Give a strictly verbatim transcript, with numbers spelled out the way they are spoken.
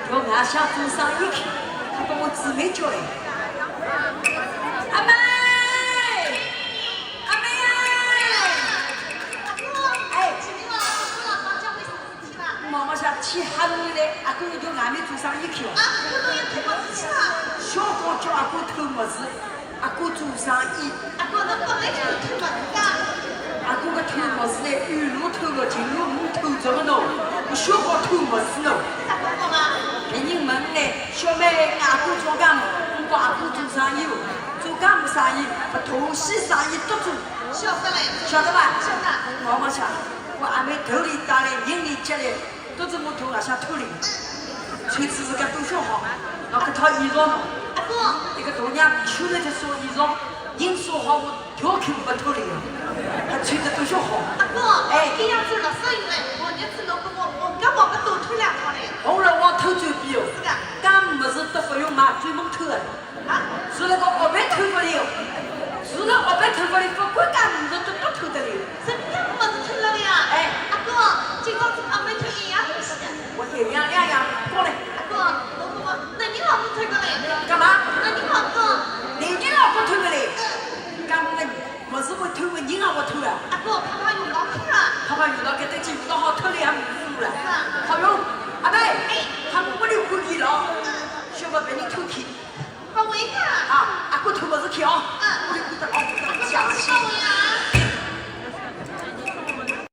我哪想做生意去，还把我姊妹叫来。阿妹，阿妹呀！哎，妈妈想去喊我来，阿哥叫阿妹做生意去哦。啊，搿侬也太勿客气了。小宝叫阿哥偷物事，阿哥做生意。阿哥，侬本来就是偷物事的。阿哥个偷物事嘞，有路偷个，近路没偷着个喏，我小宝偷物事喏。啥辰光啊？别人问嘞，小妹，阿哥做介么？我讲阿哥做生意哦，做介么生意？勿同西生意都做。晓得嘞。晓得伐？晓得。妈妈想，我阿妹头里打来，人里接来，都是我头浪向偷来。穿仔自家都想好，拿搿套衣裳喏。阿哥。一个大娘穿了这身衣裳，人说好我条件勿偷来，还穿得都想好。阿哥，哎。搿样子老少有嘞，我日子弄得我，我搿我勿多偷两套嘞。红楼梦偷转变哦。是的。搿物事都勿用买，专门偷的。啊？是那个